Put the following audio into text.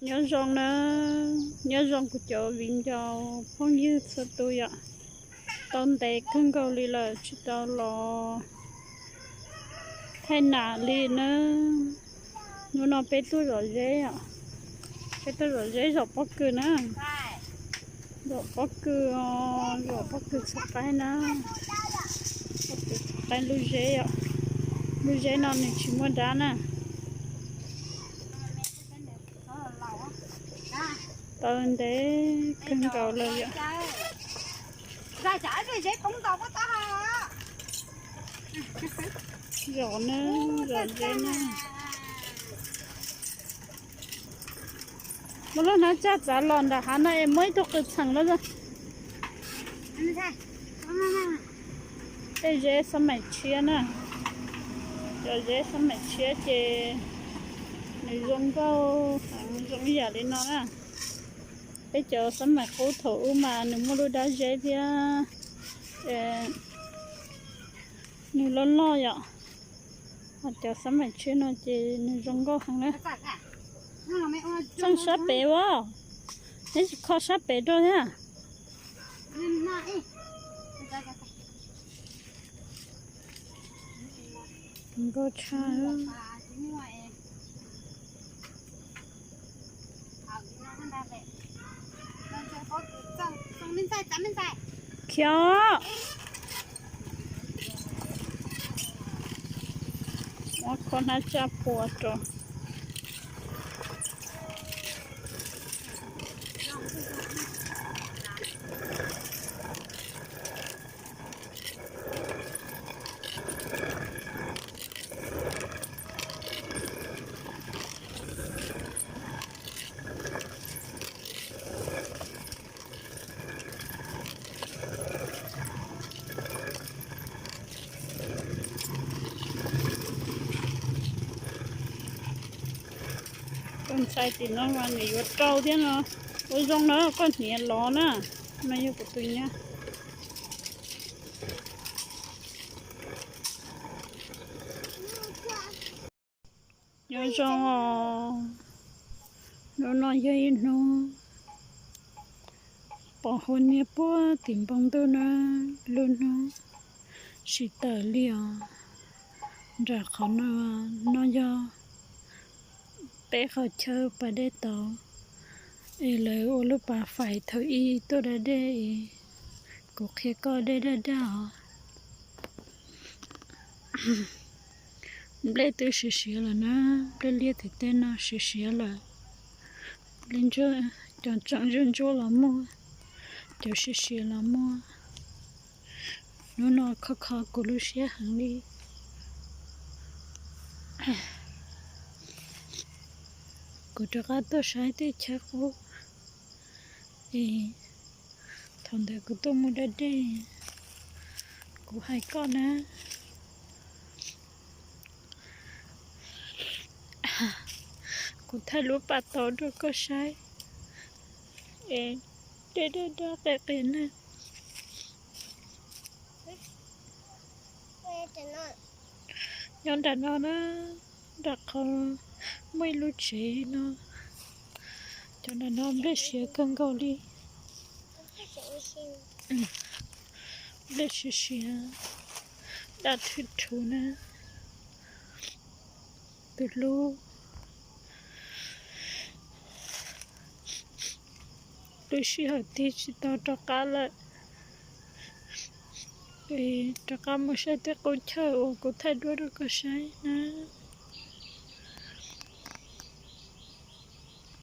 Nyob zoo na, nyob zoo kuv cov viv ncaus phooj ywg txhua tus yom. Tau ntev kawg nkaus li lawm tsis tau los thaij nam li na. Hnub no peb tuaj zom zeb os, peb tuaj zom zeb zom pob kws na. Zom pob kws, zom pob kws txhua qaib na. Pob kws txhua qaib lub zeb os. Lub zeb no nws tsis muaj dab na. Tau ntev kawg nkaus lawm yom. Zom na, zom zeb na. Muaj lub hnab tsaj txav los nram hav no es muaj ib tug qws txheem lawm. Tej zeb xab maim tshiab na, cov zeb xab maim tshiab ces nws zoo nkauj heev zoo ib yam li no na. Peb cov xab maim qub thaum ub mas nws muaj lub dab zeb thiab nws loj loj yom. Ho cov xab maim tshiab no ces nws zoo nkauj heev na. Txeej sab pem as, neb tsis kho sab pem rau thiab. Nkauj tshaj. Khiav. Muab kho hnab tsaj pua rau. Koj ntxhais tim no mas nws yuav rau thiab no. Ua zoo na koj hniav lov na. No yog kuv tus nyab. Nyob zoo os, hnub no yog ib hnub pom hu niaj puag tim npoo ntuj na, lub hnub tsis tawm li os. Nram qhov no, no yog peb qhov chaw pas dej tod, es lawv ua lub pas fais thaum ub tuaj da dej es kuv qhia koj dej daj daj os. Nplej twb siav siav lawm na, nplej liaj tim tej no siav siav lawm. Nplej ntsuab, cov tseem ntsuab ntsuab los muaj, cov siav siav los muaj. Hnub no kho kho kuv lub siab heev li. Kuv rov qab tuaj saib tej chaw qub es thaum ntawd kuv tuaj mus da dej, kuv hais koj na. Kuv thaij lub pas tod rau koj saib es dej daj daj qis qis na. Nyob nram no na, nram qhov muaj ib lub tsev no, cov nram no nplej siav kawg nkaus li. Nplej siav siav, daj thwj thuv na. Tus hlub, lub sij hawm tig tsis tau rov qab lawm, rov qab mus saib tej qub chaw uas kuv thaij duab rau koj saib na.